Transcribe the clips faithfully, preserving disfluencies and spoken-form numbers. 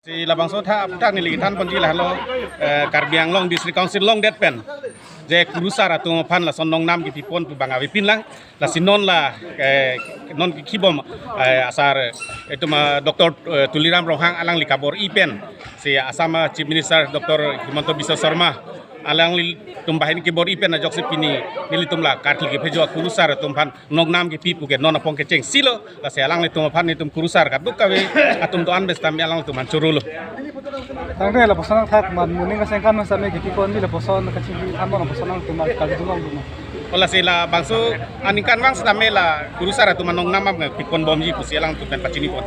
Si labangso tha aphuthak neli thanponji lahelo, eh, Karbi Anglong District Council longdet pen je kurusar atum aphan lason nongnam kepipon pu abang avepin lang. Lasi non la, eh, non kibom, eh, asar, eh, itum, ah, Doctor, eh, Tuliram Ronghang alangli kabor-i pen si Assam, ah, Chief Minister Doctor Himanta Biswa Sarma alanglitum banghini kebor-i pen ajoksi pini nelitum la karkli kephejo akurusar atum aphan nongnam kepi pu ke non apong kecheng silo. Lasi alanglitum aphan nelitum kurusar kadokave atum do-an pen sitame alanglitum aphan chorolo. Tangte lapuson thak man muning kasengkan sitame kepipon di lapuson kachingki thanbom lapuson nangtum karjulong dun. O lasi labangso aningkanvang sitame la kurusar atum aphan nongnam abang piponbomji pusi alangtum pen pachinipon.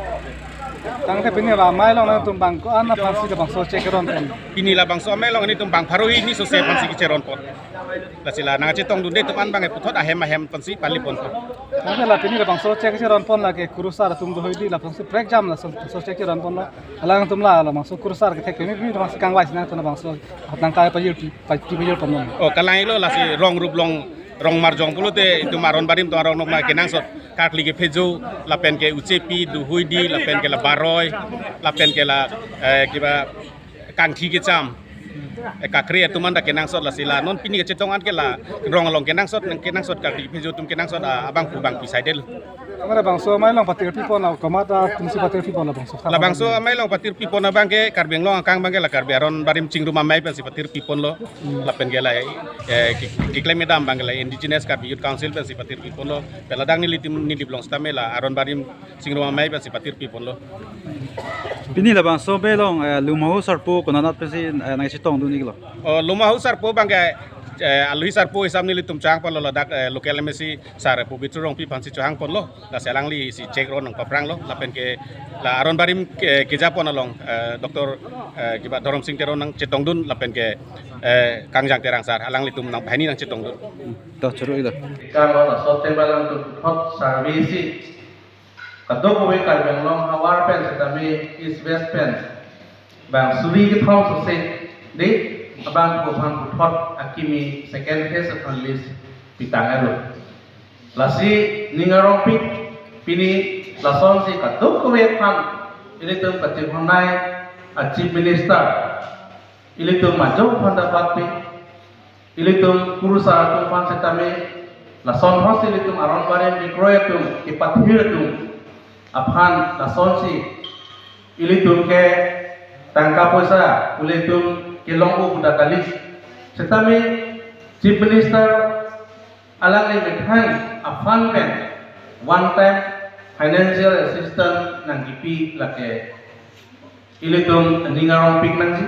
Tangte pini la amei along nangtum bang ko-an aphansi labangso check ronpon? Pini labangso amei along nelitum bang pharo hini sose aphansi kecheronpon. Lasi la nangchetongdunde atum an abang puthot ahem ahem aphansi paliponpon. Tangte la pini labangso check cheronpon lake kurusar atum dohoidi laphansi prekjam lason so check cheronponlo. Alangtum la labangso kurusar kethek pini pini labangsi kangvai si nangtum labangso hatnang kai pajir pi pajir pajirponlo. O kalang-iklo, lasi rong rup along rong marjong pulote itum aron barim atum arong nokma kenangsot karkli kephejo lapen ke uchepi dohoidi lapen ke la baroi lapen ke la, eh, kiba kangthi kecham, eh, kakre atum anta kenangsot. Lasi la non pini kachetong an ke la rong along kenangsot nang kenangsot karkli kephejo atum kenangsot, ah, abang pu abang pisaidel. Amara bangso amei along patir pipon la komat atumsi patir pipon labangso? Labangso amei along patir pipon abang ke Karbi Anglong akang abang ke la Karbi Aron Barim Chingrum Amei pensi patir piponlo. Lapen ke la, eh, ki- kiklem kedam abang ke la Indigenous Karbi Youth Council pensi patir piponlo. Pen ladak nelitum nilip along sitame la Aron Barim Chingrum Amei pensi patir piponlo. Pini labangso amei along, eh, Lumahu Sarpo konat pensi, eh, nangchetongdun-iklo? O, Lumahu Sarpo abang ke, eh, alohi sarpo hisap nelitum chehangponlo ladak, eh, local M A C sar Pobitro Rongpi aphansi chehangponlo. Lasi alangli si check ron nangpapranglo lapen ke la Aron Barim ke kejapon along, eh, Doctor, eh, kiba Dhorom Sing Teron nangchetongdun lapen ke, eh, Kangjang Terang sar alanglitum nang banghini nangchetongdun. To choro-iklo. Kang laso tembang alangtum puthot survey si kadokave Karbi Anglong havar pen sitame East West pen bang suri kethom sose de abang pu aphan puthot akimi second phase aphan list pitang-iklo. Lasi ning arongpik pini lasonsi kadokave aphan ilitum kachinghonnei a Chief Minister ilitum majok aphan dapat pi ilitum kurusar atum aphan sitame lason aphansi ilitum aron barim kekroi atum kepathir atum aphan lasonsi ilitum ke tangka poisa ilitum kelong-o pu ta kali. Sitame Chief Minister alangli methang a fund pen one time financial assistance nangkipi lake ilitum aning arongpik nangji.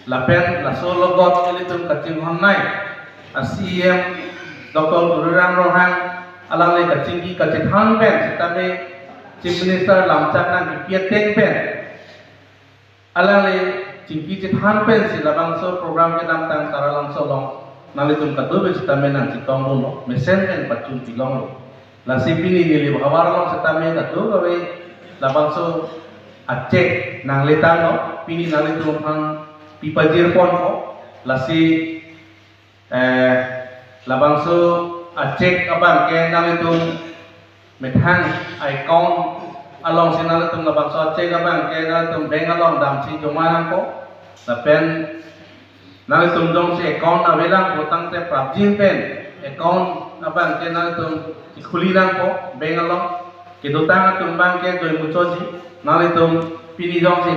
Lapen laso logot ilitum kachinghonnei a C E M Doctor Tuliram Ronghang alangli kachingki kachethan pen sitame Chief Minister lamchak nangkipi ateng pen alangli chingki chethan pensi labangso program kedamtang Taralangso along nanglitum kadokave sitame nangchetongdunlo, mesen pen pachun pilonglo. Lasi pini neli havar along sitame kadokave labangso a check nangletanglo, pini nanglitum aphan pipajirponpo. Lasi, eh, labangso a check abang ke nanglitum methang account alongsi nanglitum labangso a check abang ke nanglitum bank along damsi joma nangpo. Lapen nanglitum jongsi account avelang pu tangte prapjin pen account abang ke nanglitum khuli nangpo bank along. Kedotang atum abang ke doimuchotji, nanglitum pini jongsi